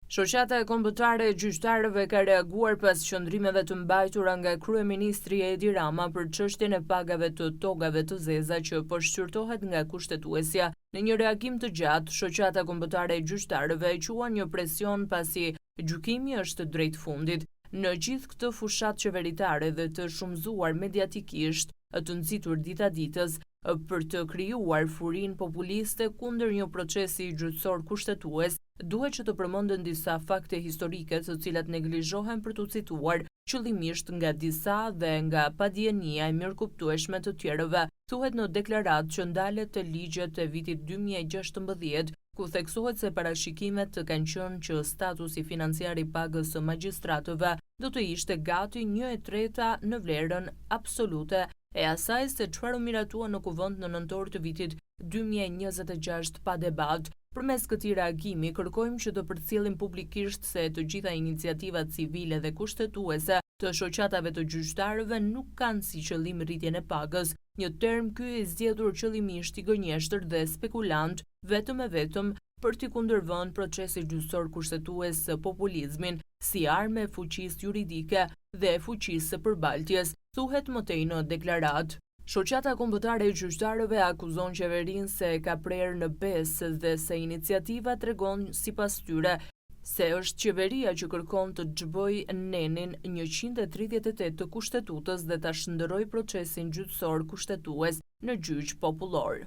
Shoqata Kombëtare e Gjyqtarëve ka reaguar pas qëndrimeve të mbajtura nga kryeministri Edi Rama për çështjen e pagave të togave të zeza që po shqyrtohet nga Kushtetuesja. Në një reagim të gjatë, Shoqata Kombëtare e Gjyqtarëve e quan një presion pasi gjykimi është drejt fundit. Në gjithë këtë fushatë qeveritare dhe të shumëzuar mediatikisht, të nxitur dita-ditës, për të krijuar furinë populiste kundër një procesi gjyqësor kushtetues, duhet që të përmenden disa fakte historike të cilat neglizhohen për t'u cituar qëllimisht nga disa dhe nga padijenia e mirëkuptueshme të tjerëve, thuhet në deklaratë që ndalet te ligjet e vitit 2016, ku theksohet se parashikimet kanë qenë që statusi financiar i pagës së magjistratëve do të ishte gati 1/3 në vlerën absolute e asaj se çfarë u miratua në Kuvend në nëntor të vitit 2026 pa debat. Përmes këtij reagimi kërkojmë që të përcjellim publikisht se të gjitha iniciativat civile dhe kushtetuese të shoqatave të gjyqtarëve nuk kanë si qëllim rritjen e pagës, një term ky i zgjedhur qëllimisht i gënjeshtër dhe spekulant vetëm e vetëm për t'i kundërvënë procesit gjyqësor kushtetues populizmin si armë e fuqisë juridike dhe e fuqisë së përbaltjes, thuhet më tej në deklaratë. Shoqata Kombëtare e Gjyqtarëve akuzon qeverinë se ka prerë në besë dhe se iniciativa tregon sipas tyre se është qeveria që kërkon të zhbëjë nenin 138 të Kushtetutës dhe ta shndërrojë procesin gjyqësor kushtetues në gjyq popullor.